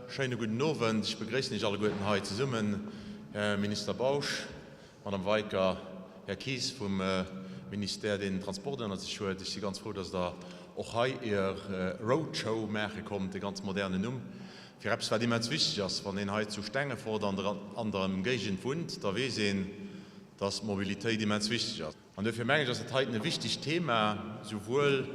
Schéine gudden Owend. Ech begréissen Iech alleguerten hei zesummen, Här Minister Bausch, Madame Weicker, Här Kies vum Ministère, deen den Transport ënnert sech huet. Ech si ganz frou, dass Der och hei Är Roadshow maache kommt, e ganz modernen Numm fir eppes, wat immens wichteg ass. Wann een hei zu Stengefort an der Ëmgéigend wunnt, da weess een, dass d'Mobilitéit immens wichteg ass. An duerfir mengen ech, ass dat heiten e wichtegt Thema, souwuel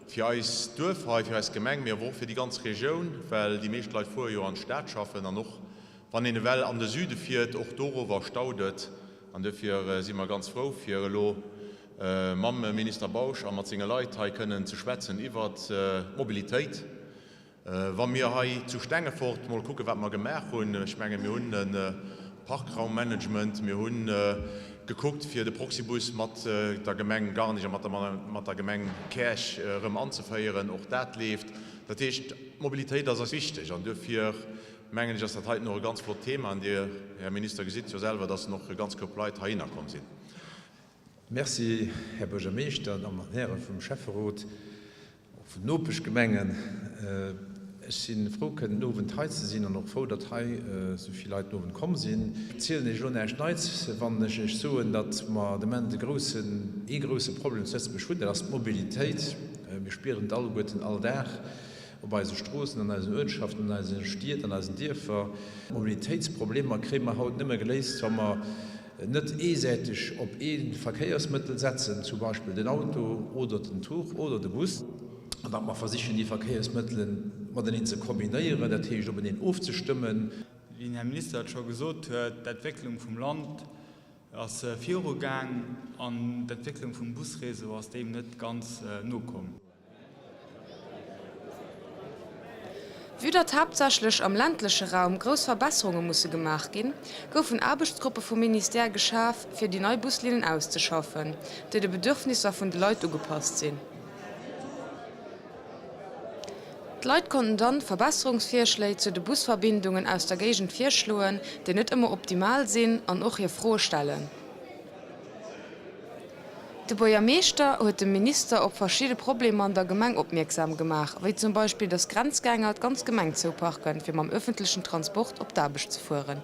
fir eist Duerf hei, fir eis Gemeng, mee awer och fir déi ganz Regioun, well déi meescht Leit fuere jo an d'Stad schaffen an och wann een ewell an de Süde fiert, och dorower staut et. An duerfir si mer ganz frou, fir elo mam Minister Bausch a mat senge Leit hei kënnen ze schwätzen iwwert d'Mobilitéit. Wa mir hei zu Stengefort mol kucken, wat mer gemaach hunn, ech menge mir hunn e Parkraummanagement, mir hu gekuckt, fir de Proxibus mat der Gemeng Garnich a mat der Gemeng Käerch erëm anzeféieren, och dat leeft. Dat heescht, d'Mobilitéit ass eis wichteg an duerfir mengen ech, ass dat heiten och e ganz flott Thema. An Dir, Här Minister, gesitt jo selwer, dass och e ganz Koup Leit heihinner komm sinn. Merci, Här Buergermeeschter, Dammen an Häre vum Schäfferot. Och vun Nopeschgemengen. Ech si frou kënnen den Owend hei ze sinn an och frou, datt hei esou vill Leit den Owend komm sinn. Ech zielen Iech elo näischt Neits, wann ech Iech soen, datt mer de Moment e groussen, ee grousse Problem zu Lëtzebuerg hunn, dat ass d'Mobilitéit. Mir spieren et alleguerten all Dag op eise Stroossen, an eisen Uertschaften, an eise Stied, an eisen Dierfer. D'Mobilitéitsproblemer kréie mer haut nëmme geléist, wa mer Net eesäiteg op ee Verkéiersmëttel setzen, zum Beispill den Auto oder den Zuch oder de Bus, an datt mer versichen, déi Verkéiersmëttele mateneen ze kombinéieren, dat heescht openeen ofzestëmmen. Wéi den Här Minister et scho gesot huet, d'Entwécklung vum Land ass virugaang an d'Entwécklung vum Busréseau ass deem net ganz nokomm. Vue datt haaptsächlech am ländleche Raum grouss Verbesserunge musse gemaach ginn, goufen Aarbechtsgruppe vum Ministère geschaf, fir déi nei Buslinnen auszeschaffen, déi de Bedürfnisser vun de Leit ugepasst sinn. D'Leit konnten dann Verbesserungsvirschléi zu de Busverbindungen aus der Géigend virschloen, déi net ëmmer optimal sinn, an och hir Froe stellen. De Buergermeeschter huet de Minister op verschidde Problemer an der Gemeng opmierksam gemaach, wéi zum Beispill, datt Grenzgänger d'ganz Gemeng zouparken, fir mam ëffentlechen Transport op d'Aarbecht ze fueren.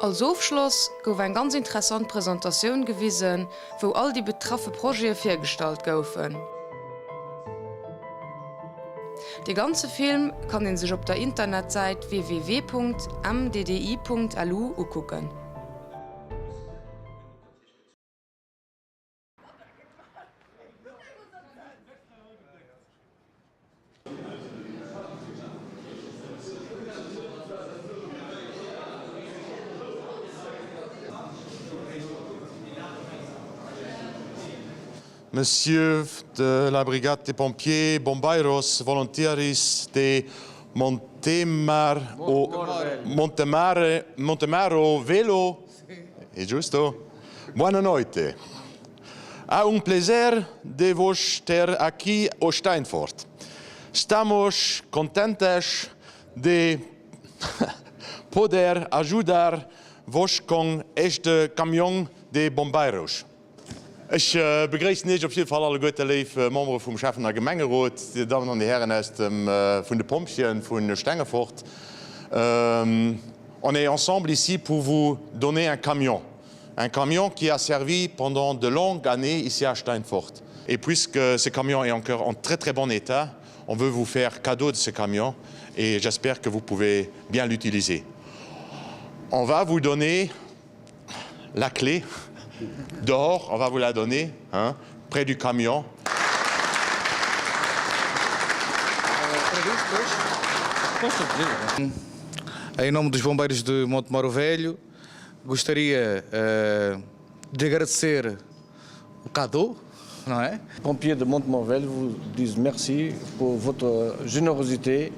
Als Ofschloss gouf eng ganz interessant Presentatioun gewisen, wou all déi betraffe Projete virgestallt goufen. Dee ganze Film kann een sech op der Internetsäit www.mddi.lu ukucken. Monsieur de la brigade des pompiers, bombeiros, volontiaris de Montemar o Montemare, Montemaro Velo, è giusto? Buona noite. Ha un plaisir de vos ter aquí o Steinfort. Stamos contentes de poder ajudar vos con este camión de bombeiros. Ech begréissen Iech op jidde Fall alleguerte, léif Membere vum Schäffen a Gemengerot, Dir Dammen an Dir Hären aus dem, vun de Pompjeeën vu Stengefort. On est ensemble ici pour vous donner un camion. Un camion qui a servi pendant de longues années ici à Steinfort. Et puisque ce camion est encore en très très bon état, on veut vous faire cadeau de ce camion et j'espère que vous pouvez bien l'utiliser. On va vous donner la clé dehors, on va vous la donner hein, près du camion. Em nome dos bombeiros de Montemor Velho, gostaria uh, de agradecer o cadeau, não é? Pompiers de Montemor-o-Velho vous disent merci pour votre générosité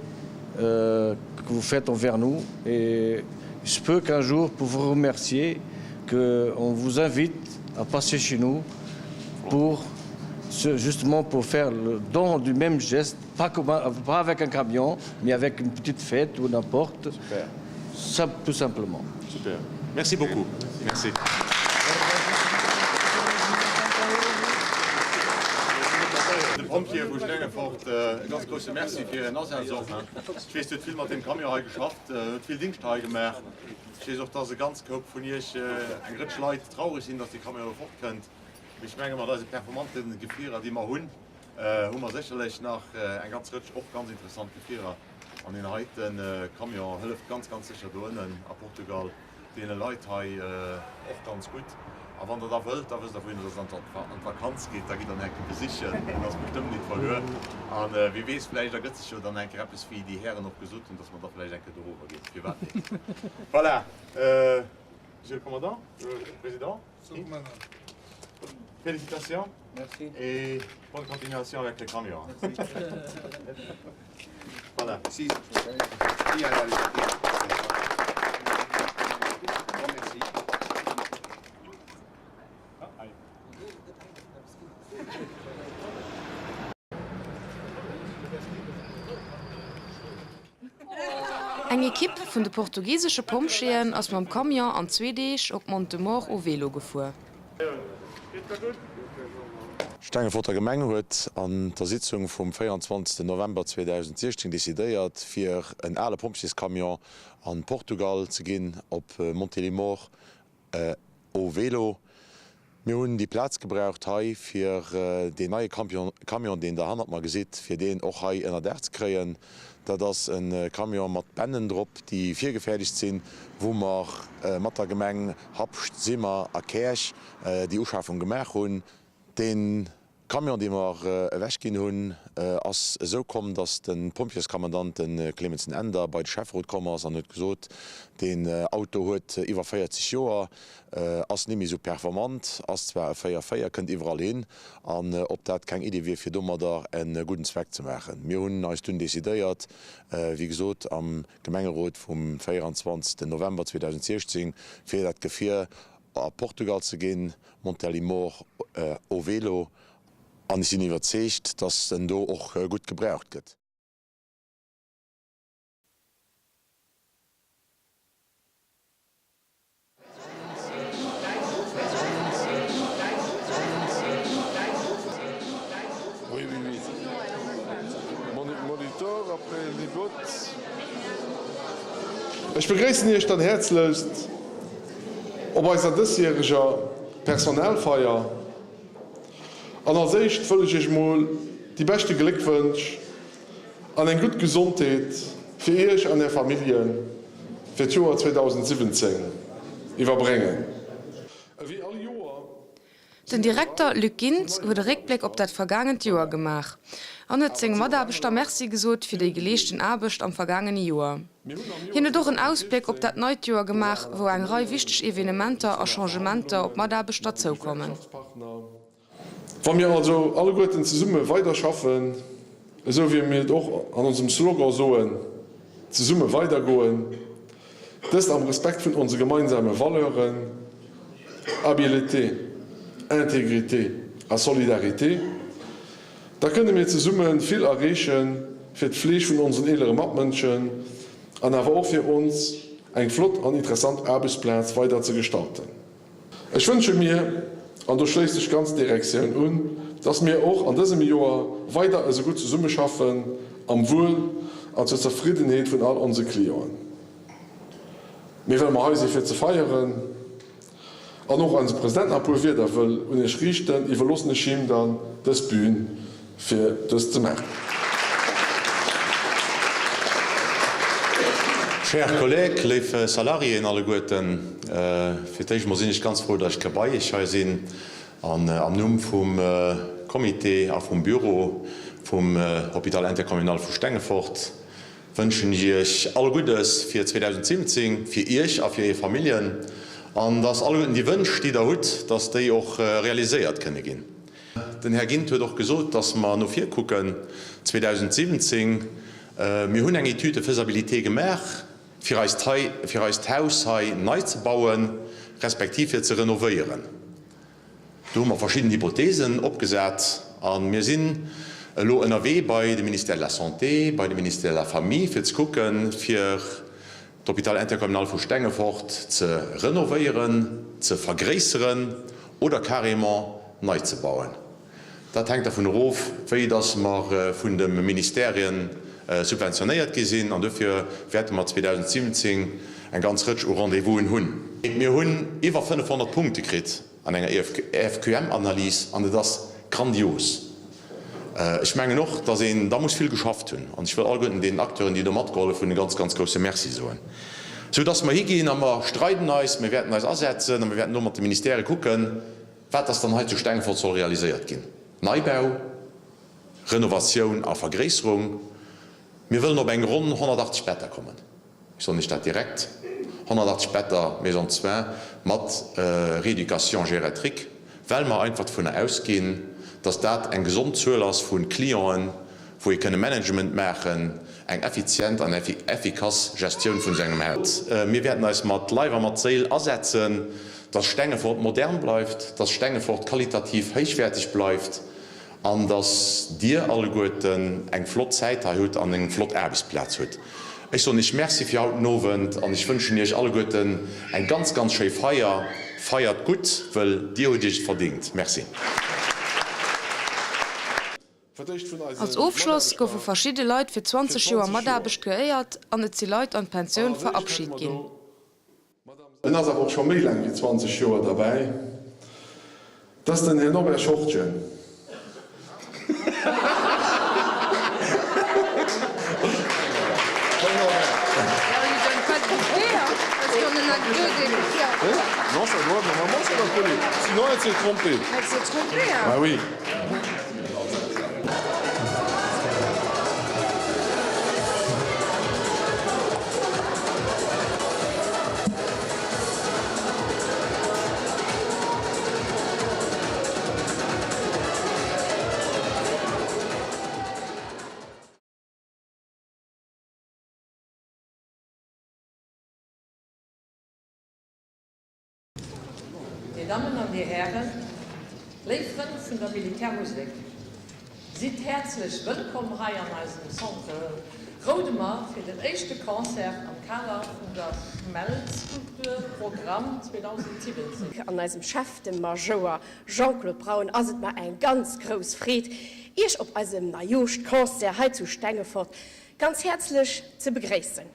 euh, que vous faites envers nous et il se peut qu'un jour, pour vous remercier, qu'on vous invite à passer chez nous pour justement pour faire le don du même geste, pas, comme, pas avec un camion, mais avec une petite fête ou n'importe. Super. Tout simplement. Super. Merci beaucoup. Merci. Pompjeeë vu Stengefort e ganz grousse Merci fir hiren Asaz och. Ech weess, Dir hutt vill mat deem Camion hei geschafft, hutt vill Dingschter hei gemaach. Ech weess och, dass e ganz Koup vun Iech, eng Rëtsch Leit, traureg sinn, dass dee Camion elo fortkënnt. Mee ech menge mat eise performante Gefierer, déi mer hunn, hu mer sécherlech nach eng ganz Rëtsch och ganz interessant Gefierer. An deen heite Camion hëlleft ganz, ganz sécher do ënnen a Portugal deene Leit hei och ganz gutt. A wann Der da wëllt, da wësst Der wouhinner dass Der an d'Vakanz gitt. Da gitt Der en enke besichen, en ass bestëmmt nit verluer. A wie weess, vläicht ergëtt sech jo dann enker eppes, wéi déi Hären och gesot hunn, dass mer da vläicht enke dorower ginn. Firwat nit? Voilà, Monsieur le Commandant, Président, félicitations. Merci. Et bonne continuation avec le camion. Merci. Voilà. Si. Eng Ekipp vun de portugisesche Pompjeeën ass mam Camion an zwee Deeg op Montemor o Velo gefuer. D'Stengeforter Gemeng huet an der Sitzung vum 24 November 2016 decidéiert, fir en ale Pompjeescamion an Portugal ze ginn, op Montélimor au Vélo. Mir hunn déi Plaz gebraucht hei, fir deen neie Camion, deen Der hannert mer gesitt, fir deen och hei ënner Daach ze kréien. Dat ass e Camion mat Bännen drop, déi virgefäerdegt sinn, wou mer mat der Gemeng Habscht, Simmer a Käerch déi Uschafung gemaach hunn. Dee Camion, dee mer ewechginn hunn, ass esou komm, datt de Pompjeeskommandant, de Clemensen Ender, bei de Schäfferot komm ass an huet gesot, deen Auto huet iwwer 40 Joer, ass ni méi esou performant, ass zwar e 4, 4, kënnt iwwerall hin, an ob dat keng Idee wier, fir domadder e gudden Zweck ze maachen. Mir hunn eis dunn decidéiert, wéi gesot, am Gemengerot vum 24 November 2016, fir dat Gefier a Portugal ze ginn, Montélimor au Vélo, an ech sinn iwwerzeegt, dass en do och gutt gebraucht gëtt. Oui, oui, oui. Monitor après les bottes. Ech begréissen Iech dann häerzlechst op eiser dësjäreger Personalfeier an als éischt wëll ech Iech mol déi beschte Gléckwënsch an eng gutt Gesondheet fir Iech an Är Famillje fir d'Joer 2017 iwwerbréngen. Ewéi all Joer Den Direkter Luc Gindt huet e Réckbléck op dat vergaangent Joer gemaach an huet senge Mataarbechter Merci gesot fir déi geleeschten Aarbecht am vergaangene Joer. Hien huet och en Ausbléck op dat neit Joer gemaach, wou eng Rei wichteg Evenementer a Changementer op d'Mataarbechter zoukommen. Wa mir also alleguerten zesumme weider schaffen, esou wéi mir et och an onsem Slogan soen, Zesumme weidergoen, dëst am Respekt vun onse gemeinsame Valeuren, Habileté, Intégrité a Solidarité, da kënne mir zesumme vill erreeche fir d'Fleeg vun onsen eelere Matmënschen an awer och fir ons eng flott an interessant Aarbechtsplaz weider ze gestalten. Ech wënsche mir, an do schléisst sech ganz d'Direktioun un, dass mir och an dësem Joer weider esou gutt zesummeschaffen, am Wuel an zur Zefriddenheet vun all onse Clienten. Mee well mer hei si fir ze feieren an och eise President nach e puer Wierder wëll un Iech riichten, iwwerloossen ech him dann dës Bühn fir dëst ze maachen. Chers collègues, léif Salariéen alleguerten, fir d'éischt emol sinn ech ganz frou, datt ech ka bei Iech hei sinn an am Numm vum Comité a vum Bureau vum Hôpital intercommunal vu Stengefort wënschen ech Iech all Guddes fir 2017, fir Iech a fir Är Familljen, an datt alleguerten déi Wënsch, déi Der hutt, datt déi och realiséiert kënne ginn. Den Här Gindt huet och gesot, dass mer no vir kucken 2017. Mir hunn eng Étude de faisabilité gemaach, fir eist hei, fir eist Haus hei nei ze bauen, respektiv fir ze renovéieren. Do hu mer verschidden Hypothesen opgesat a mir sinn elo ënnerwee bei de Ministère de la Santé, bei de Ministère de la Famille, fir ze kucken, fir d'Hôpital intercommunal vu Stengefort ze renovéieren, ze vergréisseren oder carrément nei ze bauen. Dat hänkt dervun erof, wéi dass mer vun de Ministèrien subventionéiert gi sinn. An dofir wäerte mer 2017 eng ganz Rëtsch u Rendez-vousen hunn. Mir hunn iwwer 500 Punkte kritt an enger EFQM-Analys an et ass grandios. Ech mengen och, dass een da muss vill geschafft hunn. An ech wëll alleguerten deenen Acteuren, déi do matgehollef hunn, e ganz, ganz grousse Merci soen. Sou dass mer higinn a mer streiden eis, mir wäerten eis asetzen a mir wäerten do mat de Ministèrë kucken, wat dass dann hei zu Stengefort soll realiséiert ginn. Neibau, Renovatioun a Vergréisserung. Mir wëllen op eng ronn 180 Better kommen. Ech soen Iech dat direkt, 180 Better Maison de soins mat Rééducation gériatrique, well mer einfach dovunner ausginn, dass dat eng gesond Zuel ass vu Clienten, wou ee kënne Management maachen, eng effizient an effikass Gestioun vun esou engem Haus. Mir wäerten eis mat Leif a mat Séil asetzen, dass Stengefort modern bleift, dass Stengefort qualitativ héichwäerteg bleift. An dass Dir alleguerten eng flott Zäit hei hutt an eng flott Aarbechtsplaz hutt. Ech soen Iech Merci fir haut den Owend an ech wënschen Iech alleguerten eng ganz, ganz schéi Feier. Feiert gutt, wëll Dir hutt Iech et verdingt. Merci. Als Ofschloss goufe verschidde Leit fir 20 Joer Mataarbecht geéiert an et si Leit an d'Pensioun verabschit ginn. En ass awer och scho méi laang wéi 20 Joer derbäi, dat ass den Här Norbert Schortgen. Dir Dammen an Dir Hären, léif Frënn vun der Militärmusek, sidd häerzlech wëllkomm hei an eisem Centre Roudemer fir den éischte Concert am Kader vun der Schmelzkultur Programm 2017. An eisem Chef, dem Majouer Jean-Claude Braun, ass et mer eng ganz grouss Freed, Iech op eisem Neijooscht-Concert hei zu Stengefort ganz häerzlech ze begréissen.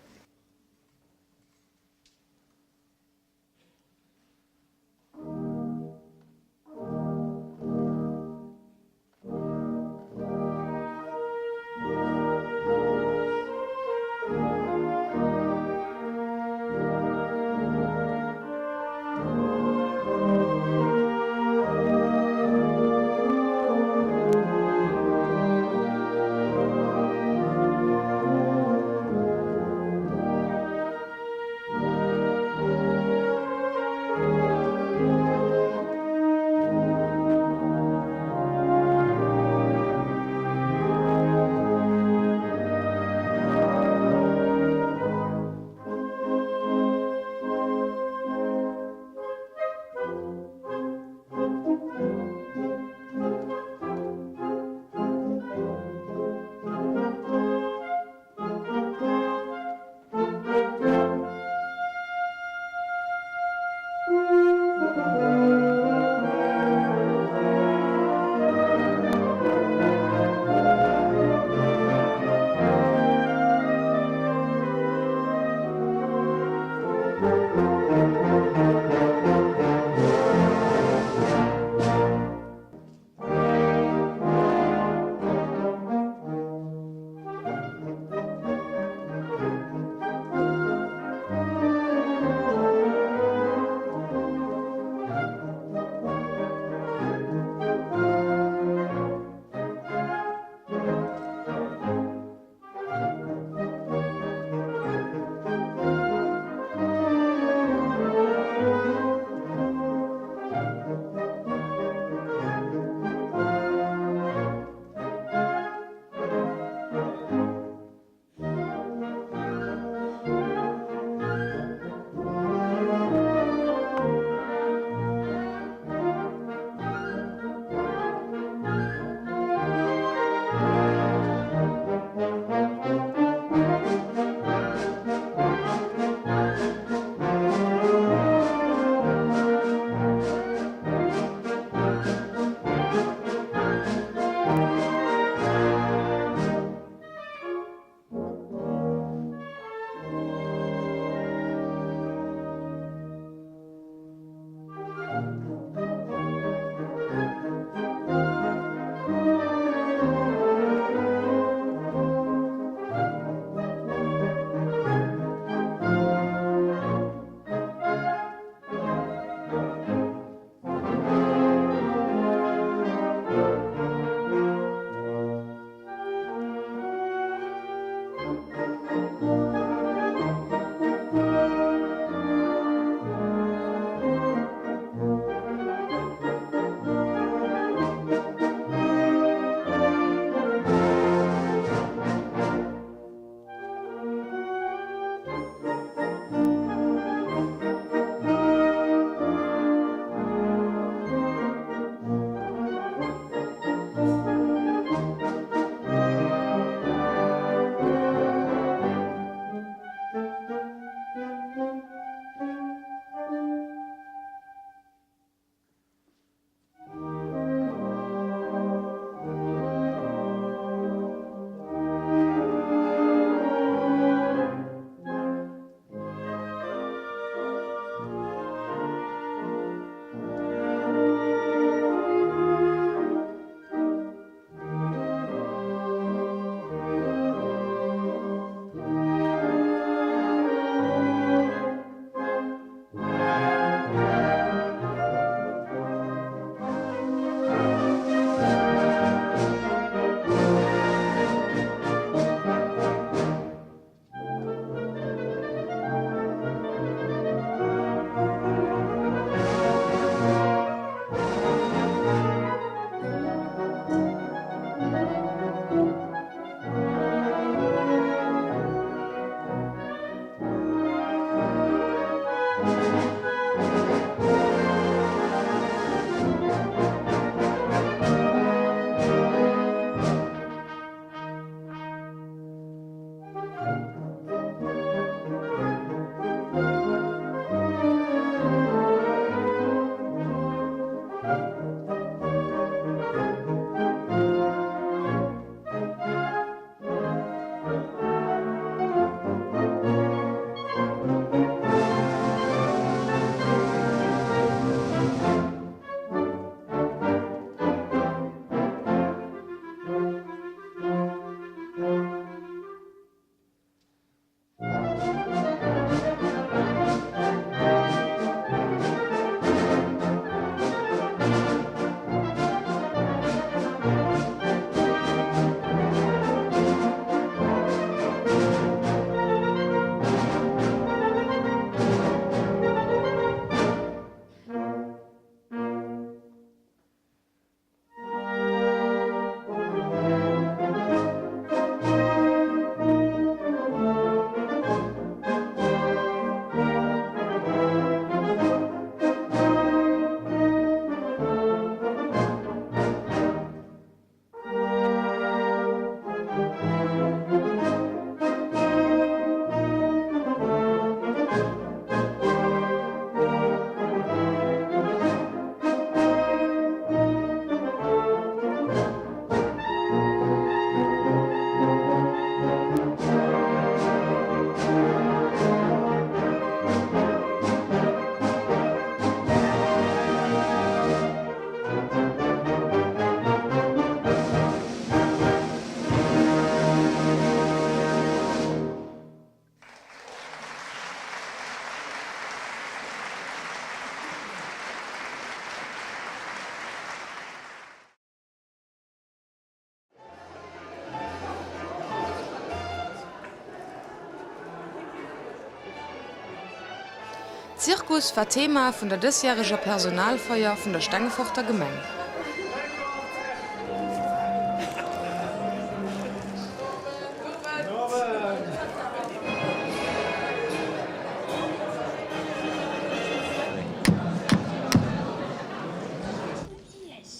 Zirkus war Thema vun der dësjäreger Personalfeier vun der Stengeforter Gemeng.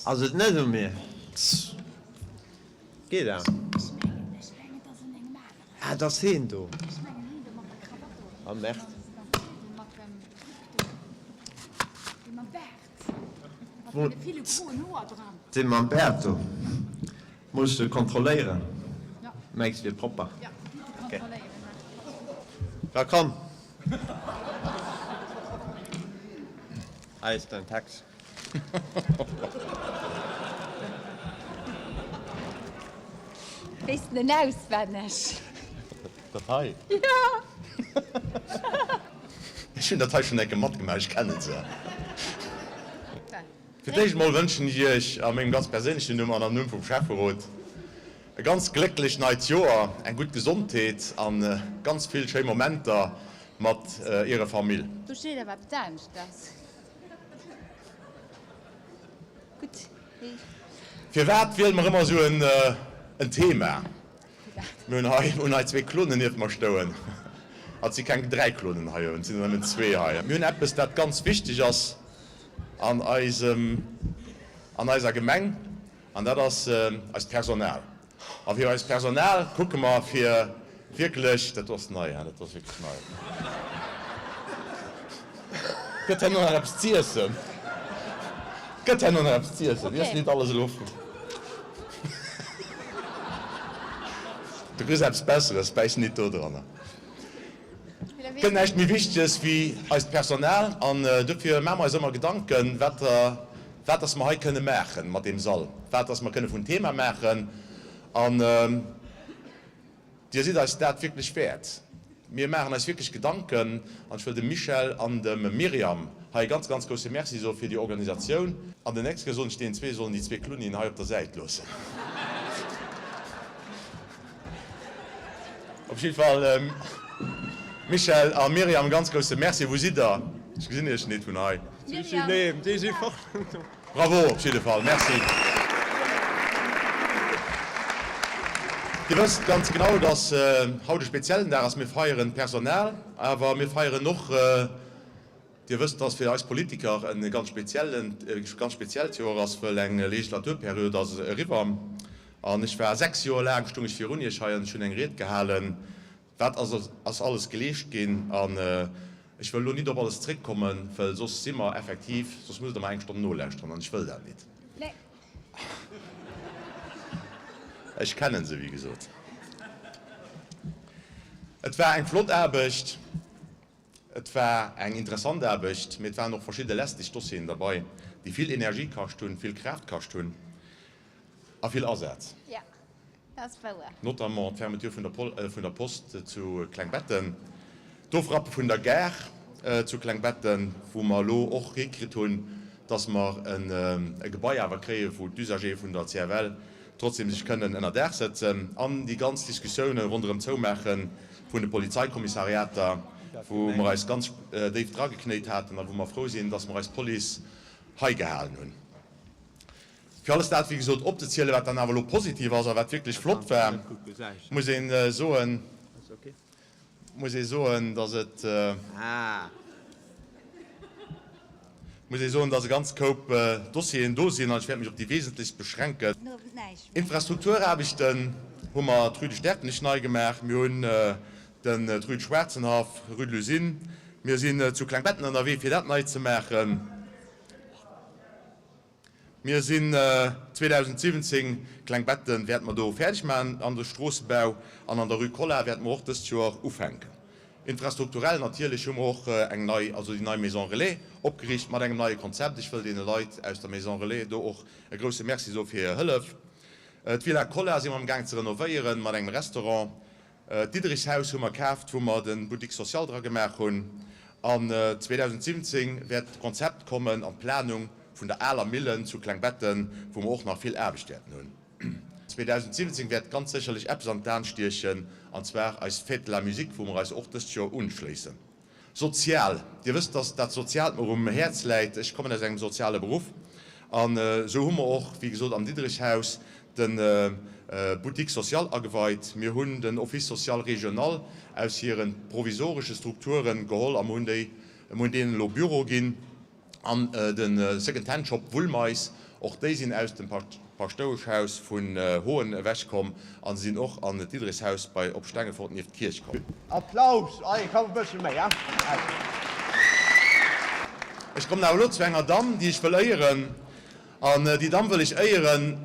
Ass et net u mir? Geet awer. Ah, et ass heen do. Ah, merde. Dee mam Baart do. Muss de kontrolléieren. Mengs wier propper. Ok. Da komm. Hei ass dein Text. Weess de en auswenneg? Dat hei? Jo! Ech hunn dat hei schonn eng Kéier matgemaach, ech kennen se. Fir d'éischt emol wënschen ech Iech a mengem ganz perséinlechen Numm an am Numm vum Schäfferot e ganz glécklecht neit Joer, eng gutt Gesondheet a ganz vill schéi Momenter mat Irer Famill. Do steet awer eppes aneschters. Gutt, nee. Firwat wiele mer ëmmer esou en Thema? Mir hunn hei hunn hei zwee Klonen nieft mer stouen. Et si keng 3 Klonen hei, et sinn der nëmmen zwee hei. Mir hunn eppes, dat ganz wichteg ass an eisem, an eiser Gemeng, an dat ass eist Personal. A fir eist Personal kucke mer fir wierklech, dat do ass nei, hein, dat do ass wierklech nei. Gëtt herno nach eppes z'iessen? Gëtt herno nach eppes z'iessen? Iess nit alles elo vu. Du kriss eppes Besseres, bäiss nit do dranner. Gëtt näischt méi Wichteges wéi eist Personal an dofir maache mer eis ëmmer Gedanken, wat wat dass mer hei kënne maache mat deem Sall, wat dass mer kënne vun Thema maachen. An Dir sidd eis dat wierklech wäert. Mir maachen eis wierklech Gedanken an ech wëll dem Michel an dem Myriam hei e ganz, ganz grousse Merci soe fir déi Organisatioun. An den nächste Kéier soen ech deenen zwee, sollen déi zwee Klunnien hei op der Säit loossen. Op jidde Fall, Michel a Myriam, e ganz grousse Merci. Wou sidd Der? Ech gesinn Iech nit vun hei. Bravo op jidde Fall. Merci. Dir wësst ganz genau, dass haut e speziellen Dag ass. Mir feieren d'Personal, awer mir feieren och, Dir wësst, dass fir eis Politiker e ganz speziellen, e ganz speziellt Joer ass, wëll eng Legislaturperiod ass eriwwer. An ech war 6 Joer laang, stung ech virun Iech hei an ech hunn eng Ried gehalen, wat ass ass alles geleescht ginn. An. Ech wëll elo nit op alles zréckkommen, well soss si mer effektiv, soss musst Der mer eng Stonn nolauschteren an ech wëll dat nit. Ech kennen se, wéi gesot. Et war eng flott Aarbecht, et war eng interessant Aarbecht, mee et waren och verschidde lästeg Dossieren derbei, déi vill Energie kascht hunn, vill Kraaft kascht hunn a vill Asaz. Notamment d'Fermeture vun der Post zu Klengbetten, d'Ofrappe vun der Gare zu Klengbetten, wou mer elo och hikritt hunn, dass mer e Gebai awer kréien, wou d'Usagere vun der CFL trotzdem sech kënnen ënner Daach sëtzen, an déi ganz Diskussioune ronderëm d'Zoumaache vun de Polizeikommissariater, wou mer eis ganz déif drageknéit haten a wou mer frou sinn, dass mer eis Police hei gehalen hunn. Fir alles dat, wéi gesot, opzezielen, wat dann awer elo positiv ass a wat wierklech flott war, muss ee soen, muss ee soen, dass et, muss ee soen, dass e ganz Koup Dossieren do sinn, an ech wäert mech op déi wesentlechst beschränken. Infrastrukturaarbechten hu mer d'Rue de Sterpenich nei gemaach, mir hunn den d'Rue de Schwaarzenhaff, Rue de l'Usine, mir sinn zu Klengbetten ënnerwee fir dat nei ze maachen. Mir sinn 2017, Klengbetten wäerte mer do fäerdeg maachen an de Stroossebau an an der Rue Collart wäerte mer och dëst Joer ufänken. Infrastrukturell natierlech hu mer och eng nei, also déi nei Maison Relais opgeriicht mat engem neie Konzept. Ech wëll deene Leit aus der Maison Relais do och e grouse Merci soe fir hir Hëllef. D'Villa Collart si mer amgaang ze renovéieren mat engem Restaurant. D'Didderichshaus hu mer kaaft, wou mer de Boutique social dra gemaach hunn. An 2017 wäert d'Konzept kommen an d'Planung vun der aler Millen zu Klengbetten, wou mer och nach vill Aarbecht wäerten hunn. 2017 wäert ganz sécherlech eppes an d'An stiechen, an zwar eis Fête de la Musique, wou mer eis och dëst Joer unschléissen. Sozial, Dir wësst, dass dat Soziaalt mer um Häerz läit. Ech kommen aus engem soziale Beruff. An esou hu mer och, wéi gesot, am Didderichhaus de Boutique social ageweit. Mir hunn den Office social régional aus hire provisoresche Strukture geholl a mer hunn déi, mer hunn deenen elo Büro ginn. An de Second-Hand Shop Wullmeis, och déi sinn aus dem Paschtoueschhaus vun Hoen ewech komm a sinn och an d'Didderichshaus bei op Stengefort nieft d'Kierch komm. Applaus! Allez, komm e bëssche méi, hein? Ech kommen awer elo zu enger Damm, déi ech wëll éieren. An déi Damm wëll ech éieren,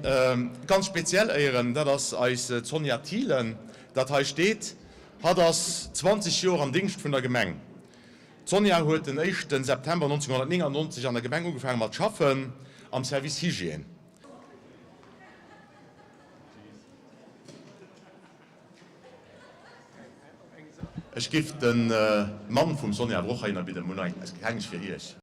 ganz speziell éieren, dat ass eis Sonja Thielen, dat hei steet. Hatt ass 20 Joer am Dingscht vun der Gemeng. D'Sonja huet den éischten September 1999 an der Gemeng ugefaange mat schaffen, am Service Hygiène. Ech giff den Mann vum Sonja awer och heihinner bidden, Mir hunn nach eng kleng fir iech.